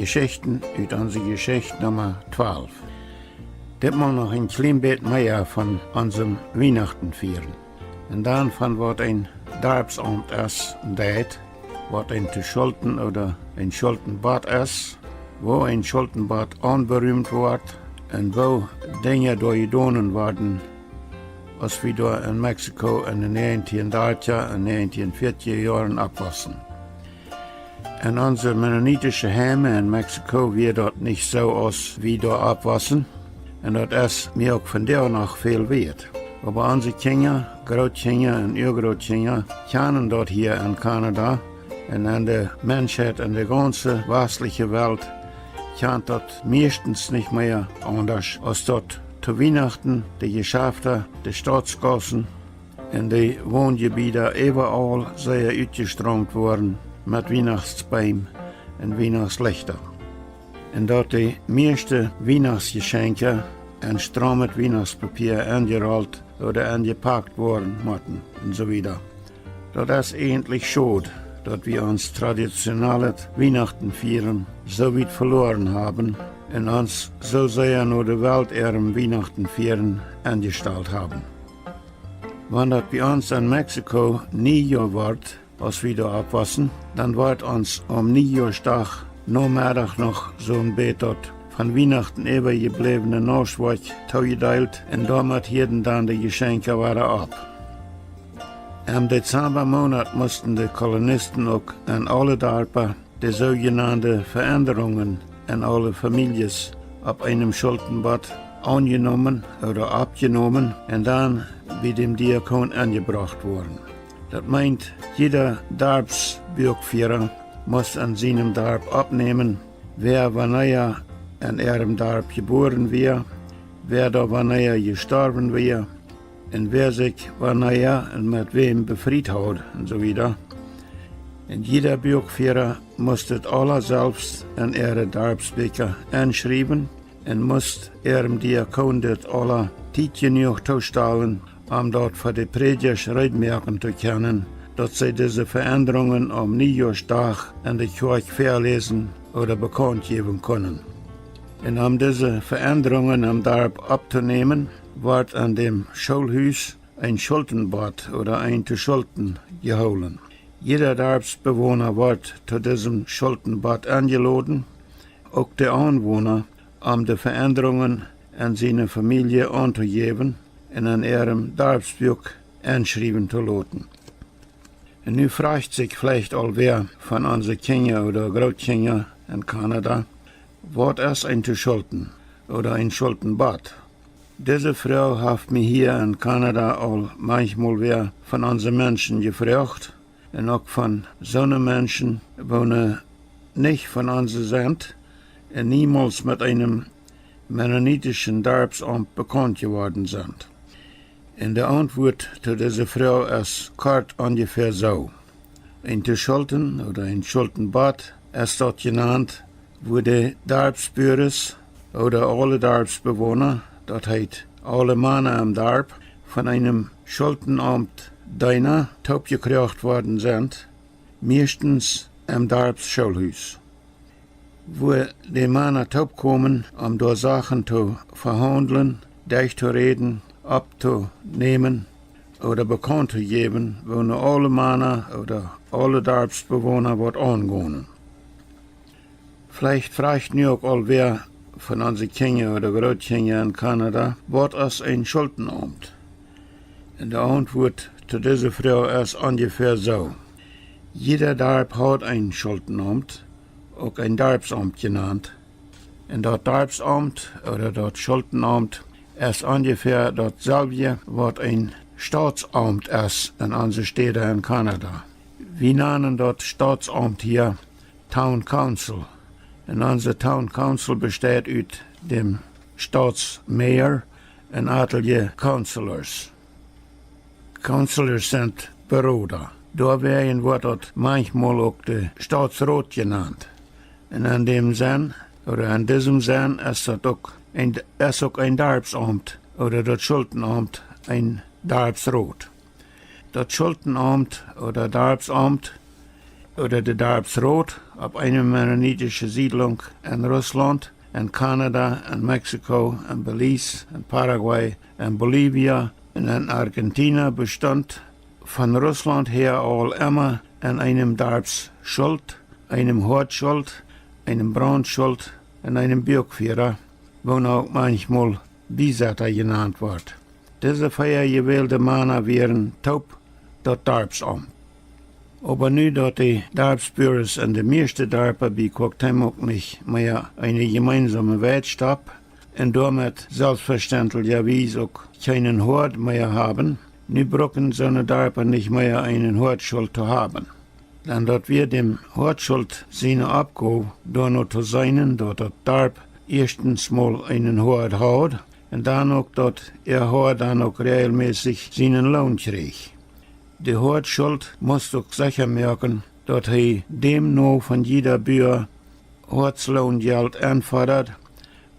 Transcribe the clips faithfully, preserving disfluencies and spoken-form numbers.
Jeschichten ut onse Jeschicht Numma twalf. Ditmol noch een kjlien bät mea von onsem Wienachten fieren. Un dan von waut een Darpsaumt es un deit, waut een to Schulten ooda een Schultenbot es, woo een Schultenbot aunberumt woat un woo Dinja doa jedonen worden, aus wie doa en Mexiko en de negentien dartja un negentien fiatja Joaren oppwossen. En onse mennonitische Heime en Mexiko wia daut nich soo aus wie doa oppwossen. Un daut es mie uk vondoag noch väl wieet. Oba onse Kjinja, Grootkjinja un Uagrootkjinja kjanen daut hia en Kanada. Un aun de Menschheit en de gaunze wastliche Welt kjant daut mieeschtens nich mea aundasch aus daut to Wienachten de Jeschafta, de Stautsgaussen un de Wonjebieda äwaaul sea utjestroomt woaren met Wienachtsbeem un Wienachtslichta. Un daut de mieeschte Wienachtsjeschenkja en straumet Wienachtspapier enjerolt ooda enjepakt woaren motten un soo wieda. Daut es eejentlich schod, daut wie ons traditionellet Wienachtenfieren soo wiet veloaren haben un ons soo sea no de Welt äarem Wienachtenfieren enjestalt haben. Wan daut bie ons en Mexiko Niejoa wort, aus wie doa oppwossen, dan wort ons aum Niejoasdach Nomeddach noch soon bät daut von Wienachten äwajebläwne Nauschwoakj toojedeelt un doamet hieden dan de Jeschenkja wada opp. Em Dezembamonat musten de Kolonisten uk en aule Darpa de soojenande Veendrungen en aule Famieljes opp eenem Schultenbot aunjenomen ooda oppjenomen un dan bie däm Diakon enjebrocht woaren. Daut meent, jieda Darpsbuakfiera must en sienem Darp oppnämen, wäa wanea en äarem Darp jebuaren wia, wäa doa wanea jestorwen wia, un wäa sikj wanea un met wäm befriet haud un soo wieda. Un jieda Buakfiera must daut aula selfst en äare Darpsbieekja enschriewen un must äarem Diakon daut aula Tiet jenuach toostalen, om daut fa de Prädjasch reed moaken to kjennen, daut see dise Veendrungen aum Niejoasdach en de Kjoakj väaläsen ooda bekaunt jäwen kunnen. Un om dise Veendrungen em Darp opptonämen, wort en däm Schoolhus een Schultenbot ooda een to Schulten jehoolen. Jieda Darpsbewona wort to disem Schultenbot enjeloden, uk de Aunwona, om de Veendrungen en siene Famielje auntojäwen un en äarem Darpsbuak enschriewen to loten. Un nu frajcht sikj veleicht aul wäa von onse Kjinja ooda Grootkjinja en Kanada: Waut es een to Schulten ooda een Schultenbot? Dise Froag haft mie hia en Kanada aul manchmol wäa von onse Menschen jefroacht, un uk von soone Menschen, woone nich von onse sent un niemols met eenem mennonitischen Darpsaumt bekaunt jeworden sent. Un de Auntwuat to dise Froag es kort onjefäa soo: Een to Schulten ooda een Schultenbot es daut jenant, wua de Darpsbuares ooda aule Darpsbewona, daut heet, aule Mana em Darp, von eenem Schultenaumtdeena toopjekroacht worden sent, mieeschtens em Darpsschoolhus, wua de Mana toopkomen, om doa Sachen to vehaundlen, derchtoräden, opptonämen ooda bekaunt to jäwen, wua nu aule Mana ooda aule Darpsbewona waut aungonen. Veleicht frajcht nu uk aul wäa von onse Kjinja ooda Grootkjinja en Kanada: Waut es een Schultenaumt? Un de Auntwuat to dise Froag es onjefäa soo: Jieda Darp haud een Schultenaumt, uk een Darpsaumt jenant. Un daut Darpsaumt ooda daut Schultenaumt es onjefäa daut selwje, waut een Stautsaumt es en onse Städa en Kanada. Wie nanen daut Stautsaumt hia Town Council. Un onse Town Council besteit ut däm Stautsmayor un atelje Councilors. Councilors sent Beroda. Doawäajen woat daut manchmol uk de Stautsrot jenant. Un en däm Senn, ooda en disem Senn, es daut uk een, es uk een Darpsaumt ooda daut Schultenaumt een Darpsrot. Daut Schultenaumt ooda Darpsaumt ooda de Darpsrot opp eene mennonitische Siedlunk en Russlaunt, en Kanada, en Mexiko, en Belize, en Paraguay, en Bolivien un en Argentina bestunt von Russlaunt häa aul emma en eenem Darpsschult, eenem Hoadschult, eenem Braundschult un eenem Buakfiera, woo uk manchmol Biesetta jenant woat. Dise vea jewälde Mana wieren toop daut Darpsaumt. Oba nu daut de Darpsbuares en de mieeschte Darpa bie Cuauhtémoc nich mea eene jemeensome Weidstap un doamet selfstvestentlijawies uk kjeenen Hoad mea haben, nu brucken soone Darpa nich mea eenen Hoadschult to haben. Dan daut wia däm Hoadschult siene Oppgow, doano to seenen, daut daut Darp ieeschtens mol eenen Hoad haud un dan uk daut äa Hoad dan uk reajelmässich sienen Loon kjrieech. De Hoadschult must uk secha moaken, daut hee däm no von jieda Bua Hoadsloonjelt enfodad,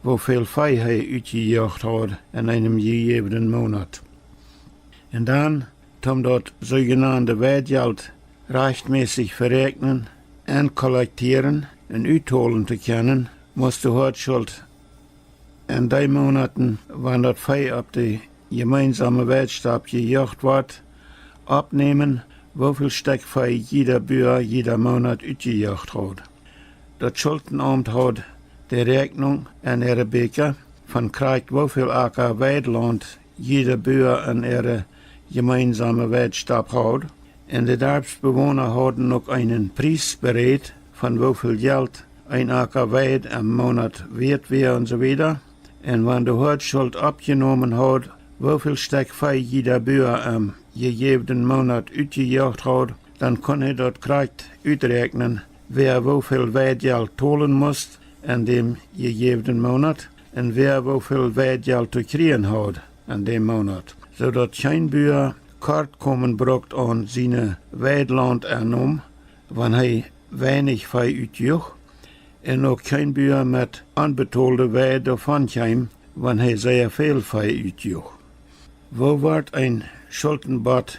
woo väl Vee hee utjejoacht haud en eenem jejäwnen Moonat. Un dan, om daut soojenande Weidjelt rajchtmässich veräakjnen un kollektieren un uttolen to kjennen, must de Hoadschult en dee Moonaten, wan daut Vee opp de jemeensome Weidstap jejoacht woat, oppnämen, woo väl Stekj Vee jieda Bua jieda Moonat utjejoacht haud. Daut Schultenaumt haud de Räakjnunk en äare Bieekja von krakjt woo väl Aka Weidlaunt jieda Bua en äare jemeensome Weidstap haud. Un de Darpsbewona hauden uk eenen Pries berädt, von woo väl Jelt een Aka Weid em Moonat wieet wia un soo wieda. Un wan de Hoadschult oppjenomen haud, woo väl Stekj Vee jieda Bua em jejäwnen Moonat utjejoacht haud, dan kunn hee daut krakjt uträakjnen, wäa woo väl Weidjelt tolen must en däm jejäwnen Moonat un wäa woo väl Weidjelt to kjrieen haud en däm Moonat, soo daut kjeen Bua kort komen brukt aun siene Weidlauntennome, wan hee weinich Vee utjoach, un uk kjeen Bua met onbetolde Weid doavon kjeem, wan hee sea väl Vee utjoach. Woo woat een Schultenbot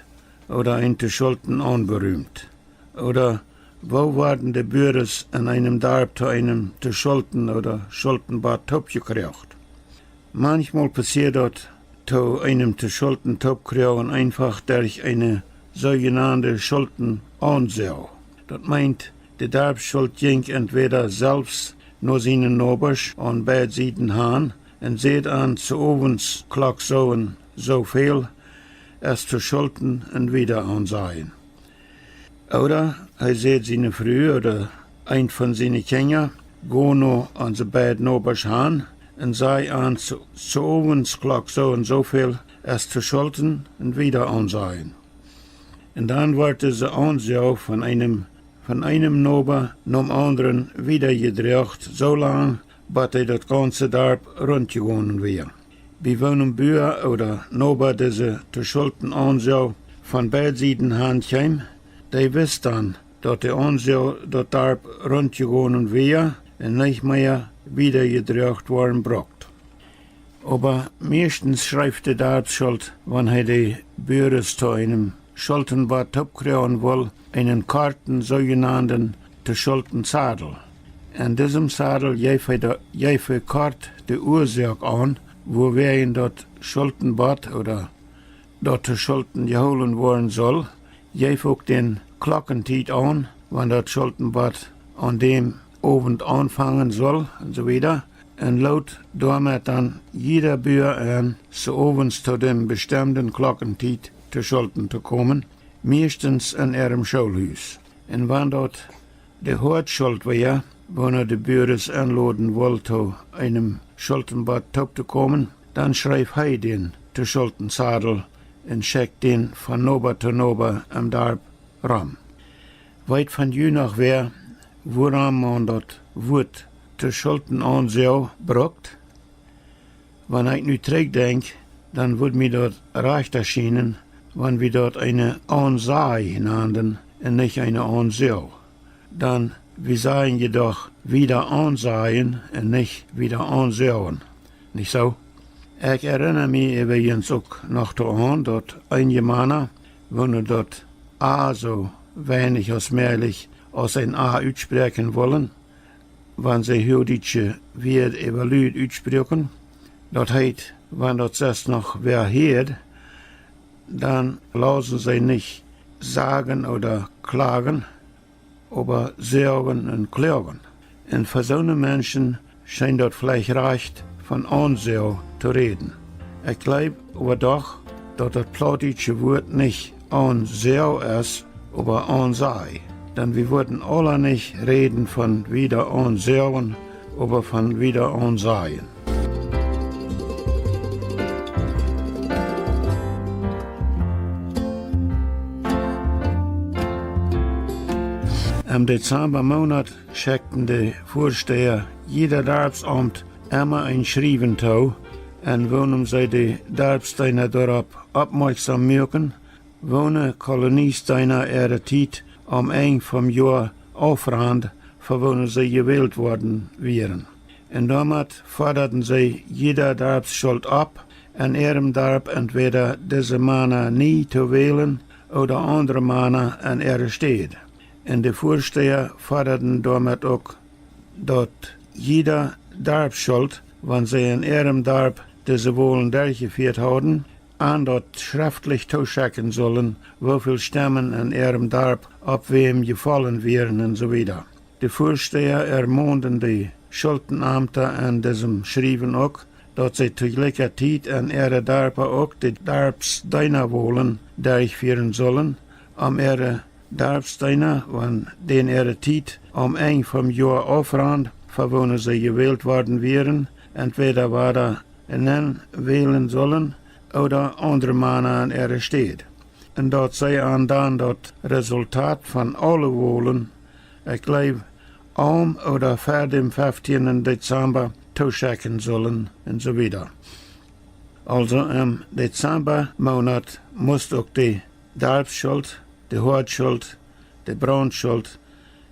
ooda een Toschulten aunberumt? Ooda woo worden de Buares en eenem Darp to eenem Toschulten ooda Schultenbot toopjekjräajen? Manchmol passieed daut, to eenem Toschulten toopkjräajen eenfach derch eene soojenande Schultenaunsäag. Daut meent, de Darpsschult jinkj entwäda selfst no siene Nobasch aun beid Sieden han un säd an, soo owens Klock soo un soo väl es Toschulten un wieda aunsajen. Ooda hee säd siene Fru ooda eent von siene Kjinja: "Go no onse beid Nobasch han un saj an, soo, soo owens Klock soo un soo väl es Toschulten un wieda aunsajen." Un dan woat dise Aunsäag von eenem, von eenem Noba nom aundren wieda jedroagen, soo lang, bat hee daut gaunze Darp runt jegonen wia. Bie woonem Bua ooda Noba dise Toschulten Aunsäag von beid Sieden han kjeem, dee wist dan, daut de Aunsäag daut Darp runt jegonen wia un nich mea wieda jedroagen woaren brukt. Oba mieeschtens schreef de Darpsschult, wan hee de Buares to eenem Schultenbot toopkjräajen wull, eenen korten, soojenanden Toschulten Sadel. En disem Sadel jeef hee de, jeef hee kort de Uasoak aun, wuawäajen daut Schultenbot ooda daut Toschulten jehoolen woaren sull, jeef uk dän Klockentiet aun, wan daut Schultenbot aun däm Owent aunfangen sull un soo wieda, un lood doamet dan jieda Bua en, soo owens to däm bestemden Klockentiet Toschulten to komen, mieeschtens en äarem Schoolhus. Un wan daut de Hoadschult wia, woona de Buares enloden wull, to eenem Schultenbot toop to komen, dan schreef hee dän Toschulten Sadel un schekjt dän von Noba to Noba em Darp rom. Weet von ju noch wäa, wuarom maun daut Wuat Toschulten Aunsäag brukt? Wan ekj nu trigjdenkj, dan wudd mie daut rajchta schienen, wan wie daut eene Aunsaaj nanden un nich eene Aunsäag. Dan, wie sajen je doch wieda aunsajen un nich wieda aunsäajen. Nich soo? Ekj erinna mie äwajens uk noch doaraun, daut eenje Mana, woone daut A soo weinich aus mäajlich aus een A utspräakjen wullen, wan see huachdietsche Wieed äwa lud utspruaken. Daut heet, wan daut sest noch wäa hieed, dan lausen see nich sagen ooda klagen, oba säagen un kloagen. Un fa soone Menschen scheen daut veleicht rajcht, von Aunsäag to räden. Ekj jleew oba doch, daut daut plautdietsche Wuat nich Aunsäag es, oba Aunsaj. Dan wie wudden aula nich räden von wieda aunsäagen, oba von wieda aunsajen. Em Dezembamoonat schekjten de Väastäa jieda Darpsaumt emma een Schriewen too, en woonem see de Darpsdeena doaropp oppmoakjsom muaken, woone Koloniesdeena äare Tiet aum Enj vom Joa aufrand, fa woone see jewält worden wieren. Un doamet fodaden see jieda Darpsschult opp, en äarem Darp entwäda dise Mana nie to wälen ooda aundre Mana en äare Städ. Un de Väastäa fodaden doamet uk, daut jieda Darpsschult, wan see en äarem Darp dise Wolen derchjefieet hauden, an daut schreftlich tooschekjen sullen, woo väl Stemmen en äarem Darp opp wäm jefollen wieren un soo wieda. De Väastäa ermonden de Schultenamta en disem Schriewen uk, daut see to jlikja Tiet en äare Darpa uk de Darpsdeenawolen derchfieren sullen, om äare Darpsdeena, wan dän äare Tiet aum Enj vom Joa aufrand, fa woone see jewält worden wieren, entwäda wada nenwälen sullen ooda aundre Mana en äare Städ. Un daut see an dan daut Resultat von aule Wolen, ekj jleew, aum ooda ver däm feftienden Dezemba tooschekjen sullen un soo wieda. Aulsoo em Dezembamoonat must uk de Darpsschult, de Hoadschult, de Brauntschult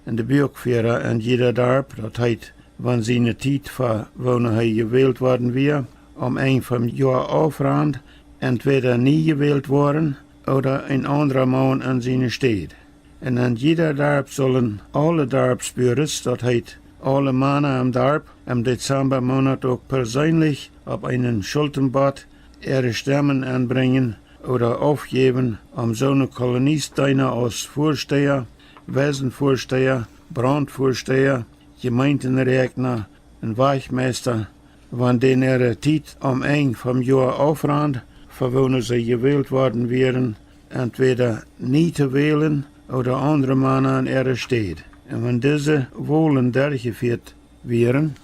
un de Buakfiera en jieda Darp, daut heet, wan siene Tiet, fa woone hee jewält worden wia, aum Enj vom Joa aufrand, entwäda nie jewält woaren ooda een aundra Maun en siene Städ. Un en jieda Darp sullen aule Darpsbuares, daut heet, aule Mana em Darp, em Dezembamoonat uk perseenlich opp eenen Schultenbot äare Stemmen enbrinjen ooda aufjäwen, om soone Koloniesdeena aus Väastäa, Weisenväastäa, Brauntväastäa, Jemeentenräakjna un Wajchmeista, wan dän äare Tiet aum Enj vom Joa aufrand, fa woone see jewält worden wieren, entwäda nie to wälen ooda aundre Mana en äare Städ. Un wan dise Wolen derchjefieet wieren,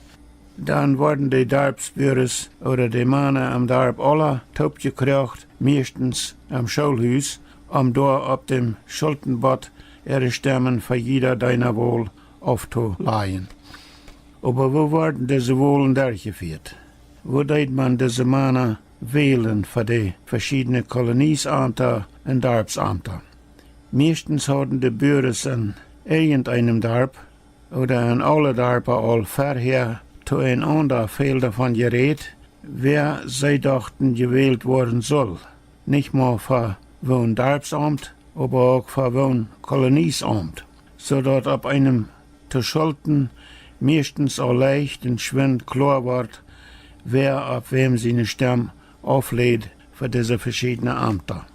dan worden de Darpsbuares ooda de Mana em Darp aula toopjekroacht, mieeschtens em Schoolhus, om doa opp däm Schultenbot äare Stemmen fa jieda Deenawol auftolajen. Oba woo worden dise Wolen derchjefieet? Woo deed man dise Mana wälen fa de veschiedne Koloniesamta un Darpsamta? Mieeschtens hauden de Buares en irjenteenem Darp ooda en aule Darpa aul verhäa to eenaunda väl doavon jerät, wäa see dochten jewält woaren sull, nich mau fa woon Darpsaumt, oba uk fa woon Koloniesaumt, soo daut opp eenem to Schulten mieeschtens aul leicht un schwind kloa wort, wäa opp wäm siene Stemm aufläd fa dise veschiedne Amta.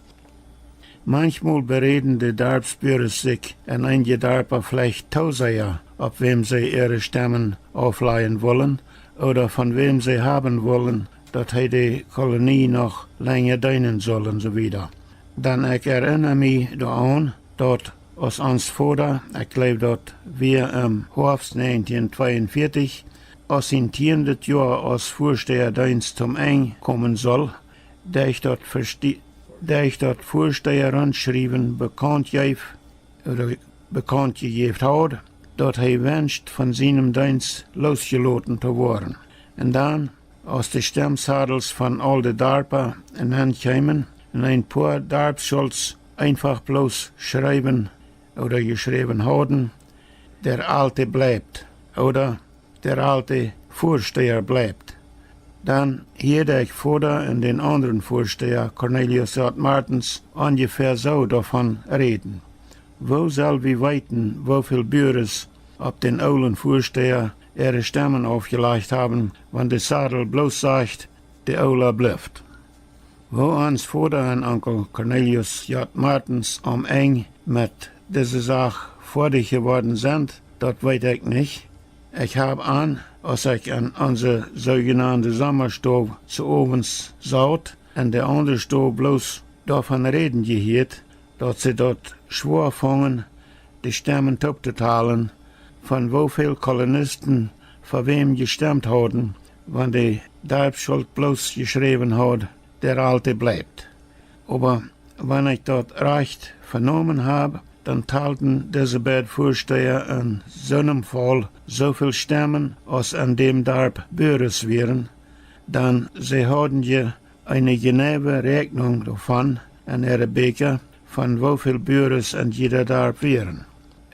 Manchmol beräden de Darpsbuares sikj en eenje Darpa veleicht too sea, opp wäm see äare Stemmen auflajen wullen, ooda von wäm see haben wullen, daut hee de Kolonie noch lenja deenen sull un soo wieda. Dan ekj erinna mie doaraun, daut aus ons Voda, ekj jleew daut wia em Hoafst näajentieen tweeunvieetich, aus sien tieendet Joa aus Väastäadeenst toom Enj komen sull, derch daut Väastäa-, derch daut Väastäarunschriewen bekaunt jeef, ooda bekaunt jejäft haud, daut hee wenscht von sienem Deenst loosjeloten to woaren. Un dan, aus de Stemmsadels von aul de Darpa enkjeemen un een poa Darpsschults eenfach bloos schreewen ooda jeschräwen hauden: "Der Alte bleibt" ooda "Der alte Vorsteher bleibt", dan hieed ekj Voda un dän aundren Väastäa, Cornelius J. Martens, onjefäa soo doavon räden. Woo sell wie weeten, woo väl Buares opp dän oolen Väastäa äare Stemmen aufjelajcht haben, wan de Sadel bloos sajcht: De Oola blift? Woo ons Voda un Onkel Cornelius J. Martens aum Enj met dise Sach foadich jeworden sent, daut weet ekj nich. Ekj hab an, aus ekj en onse soojenande Sommastow soo owens saut un de aundre Stow, bloos doavon räden jehieet, daut see daut schwoa fungen, de Stemmen toop to talen, von woo väl Kolonisten fa wäm jestemt hauden, wan de Darpsschult bloos jeschräwen haud: Der Alte bleibt. Oba wan ekj daut rajcht venomen hab, dan talden dise beid Väastäa en soonem Faul soo väl Stemmen aus en däm Darp Buares wieren, dan see hauden je eene jeneiwe Räakjnunk doavon en äare Bieekja, von woo väl Buares en jieda Darp wieren.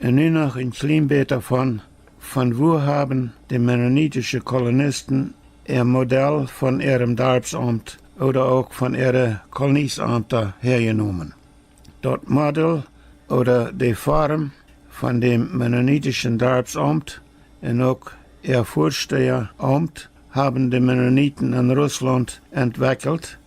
Un nu noch een kjlien bät doavon, von wua haben de mennonitische Kolonisten äa Modell von äarem Darpsaumt ooda uk von äare Koloniesaumta häajenomen? Daut Modell ooda de Form von däm mennonitischen Darpsaumt un uk äa Väastäaaumt haben de Mennoniten en Russlaunt entwekjelt.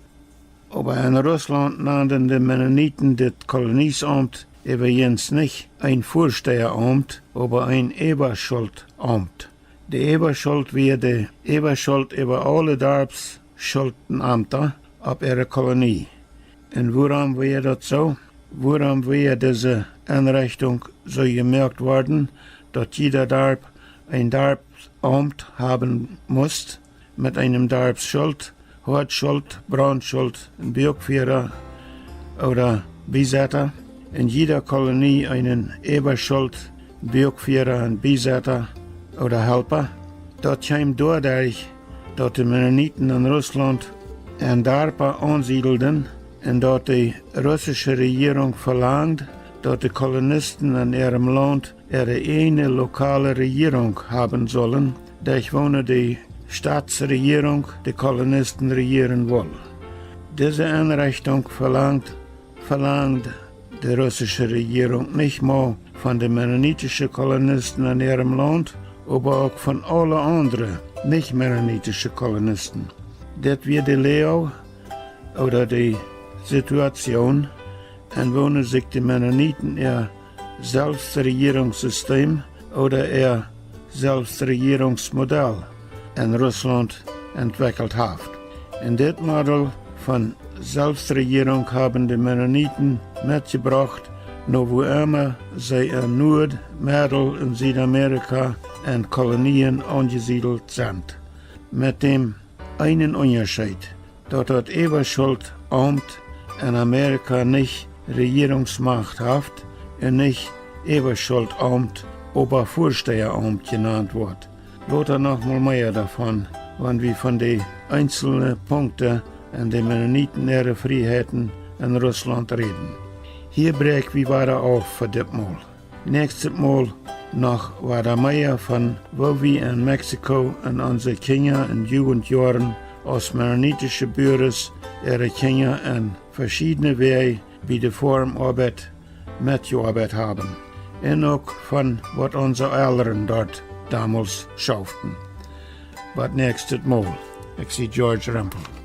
Oba en Russlaunt nanden de Mennoniten dit Koloniesaumt äwajens nich een Väastäaaumt, oba een Äwaschultaumt. De Äwaschult wia de Äwaschult äwa aule Darpsschultenaumta opp äare Kolonie. Un wuarom wia daut soo? Wuarom wia dise Enrechtunk soo jemoakt worden, daut jieda Darp een Darpsaumt haben must, met eenem Darpsschult, Hoadschult, Braundschult un Buakfiera ooda Biesetta, un jieda Kolonie eenen Äwaschult, Buakfiera un Biesetta ooda Halpa? Daut kjeem doaderch, daut de Mennoniten en Russlaunt en Darpa aunsiedelden un daut de russische Rejierunk velangd, daut de Kolonisten en äarem Launt äare ieejne lokale Rejierunk haben sullen, derch woone de Stautsrejierunk de Kolonisten rejieren wull. Dise Enrechtunk velangd, velangd de russische Rejierunk nich mau von de mennonitische Kolonisten en äarem Launt, oba uk von aule aundre nich-mennonitische Kolonisten. Dit wia de Loag ooda de Situation, en woone sikj de Mennoniten äa Selfstrejierungssistem ooda äa Selfstrejierungsmodell en Russlaunt entwekjelt haft. Un dit Modell von Selfstrejierunk haben de Mennoniten metjebrocht, no wuaemma see en Nuad-, Meddel- un Südamerika en Kolonien aunjesiedelt sent. Met däm eenen Unjascheet, daut daut Äwaschultaumt en Amerika nich Rejierungsmacht haft un nich Äwaschultaumt, oba Väastäaaumt jenant woat. Lota noch mol mea doavon, wan wie von de eenzelne Punkte en de Mennoniten äare Frieheiten en Russlaunt räden. Hia bräakj wie wada auf fa dit Mol. Näakjstet Mol noch wada mea von woo wie en Mexiko en onse Kjinja- un Jugendjoaren aus mennonitische Buares äare Kjinja en veschiedne Wäaj bie de Foarmoabeit metjeoabeit haben, un uk von waut onse Elren doa domols schauften. Bat näakjstet Mol, ekj sie George Rempel.